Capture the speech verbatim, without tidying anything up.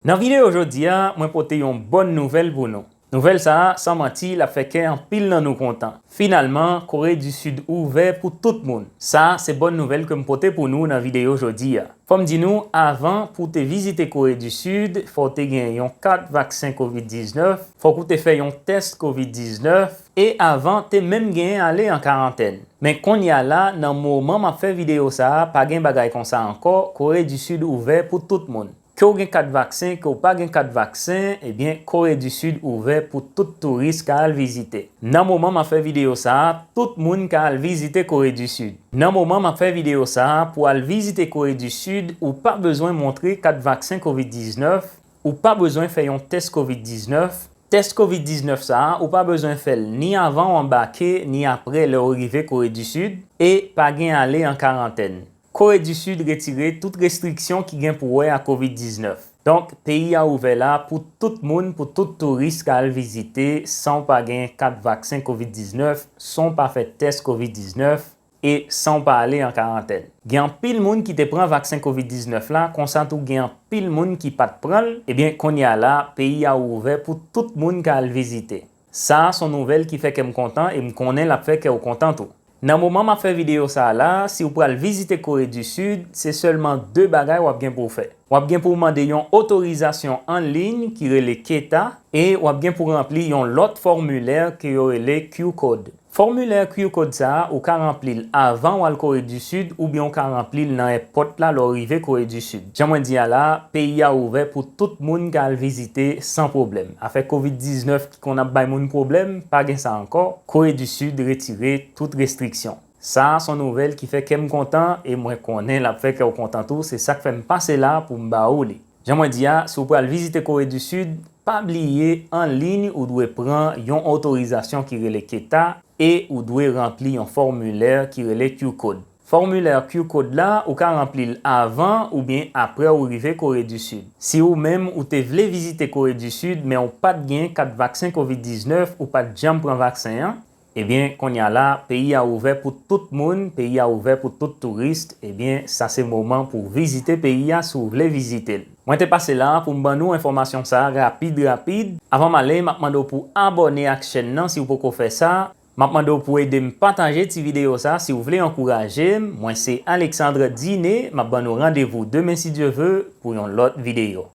Nan videyo jodi a, mwen pote yon bòn nouvèl pou nou. Nouvèl sa a, san manti, l ap fè kè anpil nan nou kontan. Finalman, Kore di Sid ouvè pou tout moun. Sa a se bòn nouvèl ke m pote pou nou nan videyo jodi a. Fò m di nou, avan pou w te vizite Kore di Sid, fò w te gen yon kat vaksen kovid diznèf, fòk ou te fè yon tès kovid diznèf, e avan te menm genyen ale an karantèn. Men kounye a la, nan moman m ap fè videyo sa a, pa gen bagay konsa ankò, Kore di Sid ouvè pou tout moun. Ke w gen kat vaksen, ke w pa gen kat vaksen, ebyen, Kore di Sid ouvè pou tout touris ka al vizite. Nan moman m ap fè videyo sa a, tout moun ka al vizite Kore di Sid. Nan moman m ap fè videyo sa a, pou al vizite Kore di Sid, ou pa bezwen montre kat vaksen kovid diznèf, ou pa bezwen fè yon tès kovid diznèf. Tès kovid diznèf sa a, ou pa bezwen fè l ni avan w anbake, ni apre lè w rive Kore di Sid, e pa gen ale an karantèn. Kore di Sid retire tout restriksyon ki gen pou wè ak kovid diznèf. Donk, peyi a ouvè la pou tout moun, pou tout touris ka al vizite, san w pa gen kat vaksen kovid diznèf, san w pa fè tès kovid diznèf, e san w pa ale an karantèn. Gen anpil moun ki te pran vaksen kovid diznèf la, konsa tou gen anpil moun ki pa t pran l, ebyen, kounye a la, peyi a ouvè pou tout moun ka al vizite. Sa a se yon nouvèl ki fè kè m kontan e m konnen l ap fè kè w kontan tou. Nan moman m ap fè videyo sa a la, si w pral vizite Kore di Sid, se sèlman de bagay w ap gen pou w fè. W ap gen pou w mande yon otorizasyon an liy ki rele KETA e w ap gen pou w ranpli yon lòt fòmilè ke yo rele Q-Code. Fòmilè Q-Code sa a, ou ka ranpli l avan w al Kore di Sid oubyen w ka ranpli l nan èpòt la lè w rive Kore di Sid. Jan mwen di a la, peyi a ouvè pou tout moun ka al vizite san pwoblèm. Afè kovid diznèf ki konn ap bay moun pwoblèm, pa gen sa ankò. Kore di Sid retire tout restriksyon. Sa a se yon nouvèl ki fè kè m kontan e mwen konnen l ap fè kè w kontan tou. Se sa k fè m pase la pou m ba ou li. Jan mwen di a, si w pral vizite Kore di Sid, pa bliye an liy ou dwe pran yon otorizasyon ki rele KETA e ou dwe ranpli yon fòmilè ki rele Q-Code. Fòmilè Q-Code la, ou ka ranpli l avan oubyen apre ou rive Kore di Sid. Si ou menm ou te vle vizite Kore di Sid, men ou pa t gen kat vaksen kovid diznèf, ou pa t janm pran vaksen an, ebyen, kounye a la, peyi a ouvè pou tout moun, peyi a ouvè pou tout touris, ebyen, sa se moman pou w vizite peyi a si w vle vizite l. Mwen te pase la pou m ban nou enfòmasyon sa a rapid, rapid. Avan m ale, m ap mande w pou w abòne ak chèn nan si w poko fè sa. M ap mande w pou w ede m pataje ti videyo sa a si w vle ankouraje m. Mwen se Alexandre Diné, m ap ban nou randevou demen si Dye ve pou yon lòt videyo.